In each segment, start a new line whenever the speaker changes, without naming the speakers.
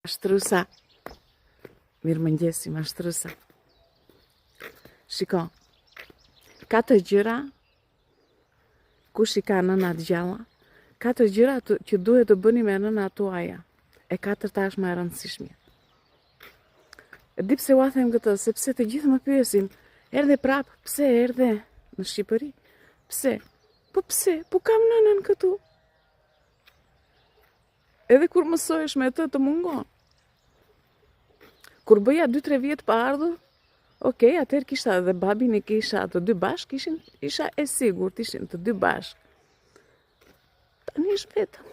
Mashtrusa. Mirëmëngjesi, mashtrusa. Shiko, katër gjëra, kush i ka nënat gjalla, katër gjëra të, që duhet të bëni me nënat tuaja. E katërta është më e rëndësishmja. E di pse ua them këtë, sepse të gjithë më pyesin, erdhe prapë, pse erdhe në Shqipëri? Pse? Po pse? Po kam nënën këtu. Edhe kur mësohesh me të, të mungon. Kur bëja 2-3 vjet pa ardhur, ok, atëherë kisha edhe babin e kisha të dy bashkë, ishin, isha e sigurt, ishin të dy bashkë. Tani është vetëm.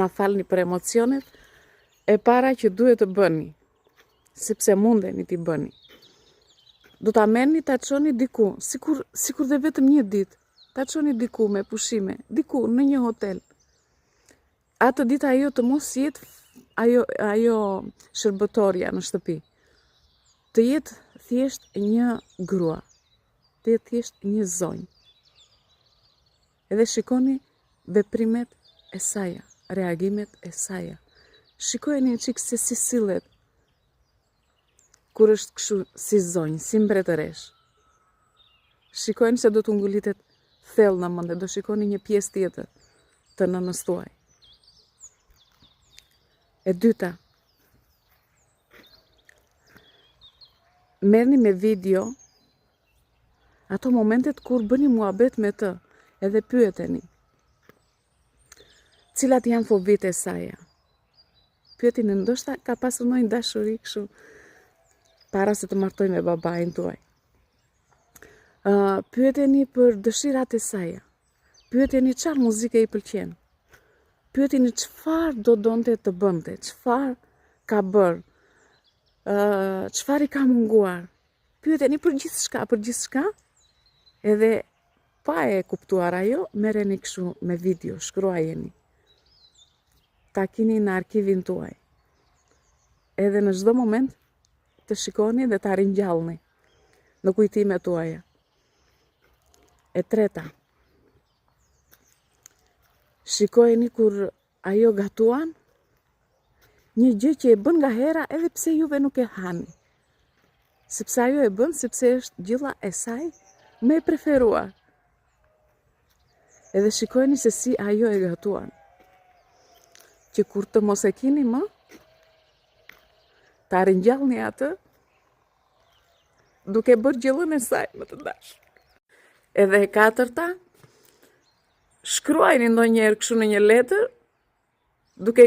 Na falni për emocionet, e para që duhet të bëni, sepse mundeni t'i bëni. Do ta merrni ta çoni diku, sikur sikur dhe vetëm një ditë. Ta çoni diku me pushime, diku në një hotel. Atë ditë ajo të mos jetë ajo ajo shërbëtorja në shtëpi. Të jetë thjesht një grua. Të jetë thjesht një zonjë. Edhe shikoni veprimet e saja, reagimet e saja. Shikojeni një çikë se si sillet kur është kështu si zonjë, si mbretëreshë. Shikojeni se do t'u ngulitet thellë në mend, do shikoni një pjesë tjetër të nënës tuaj. E dyta, merrni me video ato momentet kur bëni muhabet me të, edhe pyeteni. Cilat janë fobitë e saja? Pyetini, ndoshta ka pasur ndonjë dashuri kështu para se të martojë me babain tuaj. Uh, pyeteni për dëshirat e saja. Pyeteni çfarë muzike i pëlqen. Pyeteni çfarë do donte të bënte, çfarë ka bërë, uh, çfarë i ka munguar. Pyeteni për gjithçka, për gjithçka, edhe pa e kuptuar ajo, merreni kështu me video, shkruajeni. Ta kini në arkivin tuaj. Edhe në çdo moment të shikoni dhe ta ringjallni në kujtimet tuaja. E treta, shikojeni kur ajo gatuan një gjë që e bën nga hera edhe pse juve nuk e hani. Sepse ajo e bën sepse është gjëlla e saj më e preferuar. Edhe shikojeni se si ajo e gatuan. Që kur të mos e kini më, ta ringjallni atë duke bërë gjellën e saj më të dashur. Edhe e katërta, shkruajeni ndonjëherë kështu në një letër, duke.